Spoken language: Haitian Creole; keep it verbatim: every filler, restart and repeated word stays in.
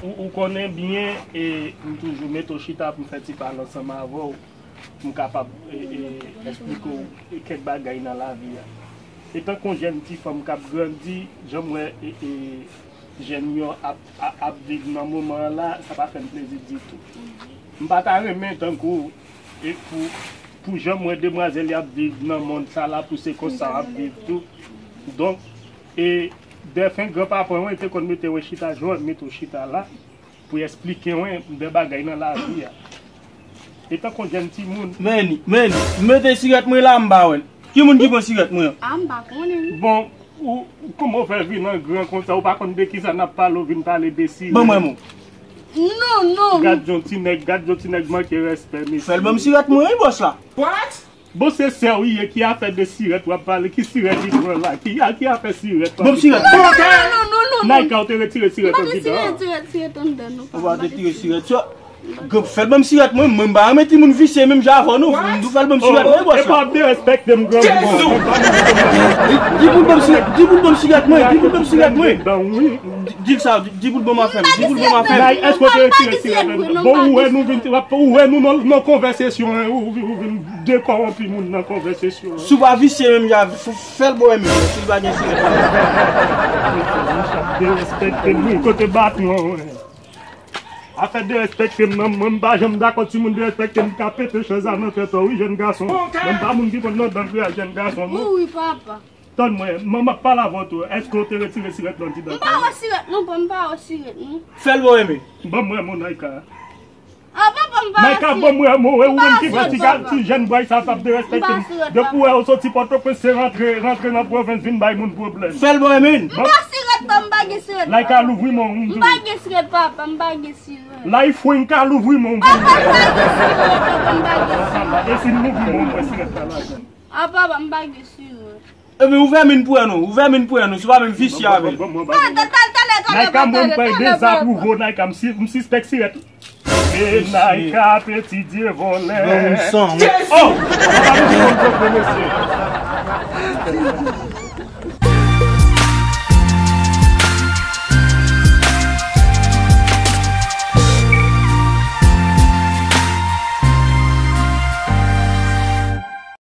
Ou, ou konnen byen, e m toujou mete w chita pou m fè ti pale ansanm avè w, pou m kapab e, e, eksplike w e, kèk bagay nan lavi a. Etan k on jèn ti fanm k ap grandi, jan m wè e, e, jèn yo ap, ap, ap viv nan moman an la, sa pa fè m plezi ditou. M pa ta renmen tankou e pou, pou jan m wè demwazèl y ap viv nan mond sa la, pou se konsa w ap viv tou. Donk, e dèfen granpapa mwen te konn mete w chita, jan w mete w chita la, pou eksplike mwen de bagay nan lavi a. Etan k on jèn timoun. Meni, meni, mete sirèt mwen la, m ba wè l. Ki moun ki pran sirèt mwen an? A, m pa konnen. Bon, ou, kòman w fè vin an gran konsa, ou pa konn de kisa n ap pale, ou vin pale de sirèt? Ban mwen mo. Non, non. Gad yon ti nèg, gad yon ti nèg manke respè, mesye. Fè l ban m sirèt mwen, wi, bòs la. What? Bon, se sè w ye, ki afè de sirèt w ap pale, ki sirèt li pran la, ki, a, ki afè sirèt w ap pale? Ban m sirèt. Non, non, non, non, non. Naika, ou te retire sirèt andidan an? Sirèt, sirèt anndan, non. Ou pa retire sirèt, sa. Granm, fè l ban m sirèt mwen, mwen m pa renmen timoun visye menm jan avè w non, m di w fè l ban m sirèt mwen, bòs la. Epa ap derespekte m, granm. Di, di pou l ban m sirèt, di pou l ban m sirèt mwen, di pou l ban m sirèt mwen. Di, di l sa, di, di pou l ban m afè m, di pou l ban m afè m. Nay, èske w te retire sirèt mwen? Bon, ou wè nou vin, ou wè nou nan, nan konvèsasyon, ou, ou vin dekòwonpi moun nan konvèsasyon. Si w pa visye menm jan, fè l bò menm, si l pa gen sirèt. Derespekte m, wi, kote bat mwen, wi. Afè derespekte m nan, mwen m pa janm dakò timoun derespekte m, ka pete chèz la nan tèt ou, wi, jèn gason. Mwen m pa moun ki konn nan dan kreyòl jèn gason, non. Wi, wi, papa. Tann mwen, manman ap pale avè w tou. Èske w te retire sirèt lan andidan? M pa wè sirèt non, pa, m pa wè sirèt non. Fè l bò, Eme. Ban m wè mo Naika. A, papa, m pa wè sirèt. Naika, ban m wè mo, e ou menm ki pran ti jèn bway sa t ap derespekte m. Depi w wè ou soti Pòtoprens, se rantre, rantre nan pwovens vin bay moun pwoblèm. Fè l bò, Eme. M pa sirèt non, m pa gen sirèt. Naika, louvri men w. M pa gen sirèt, papa, m pa gen sirèt. Life Frank ka louvri men w. Papa, m pa gen sirèt, papa, m pa gen sirèt. E si m louvri men w, mwen sirèt la ladan. A, papa, m pa gen sirèt. Ebyen, ouvè men pou wè non, ouvè men pou wè non, si w pa menm visye avè l. Naika, mwen m kwè dezapwouve w, Naika, m si, m sispèk sirèt. E Naika, peti dye vòlè. Ban m san, wi. Oh! Papa, nou di konn vre, mesye.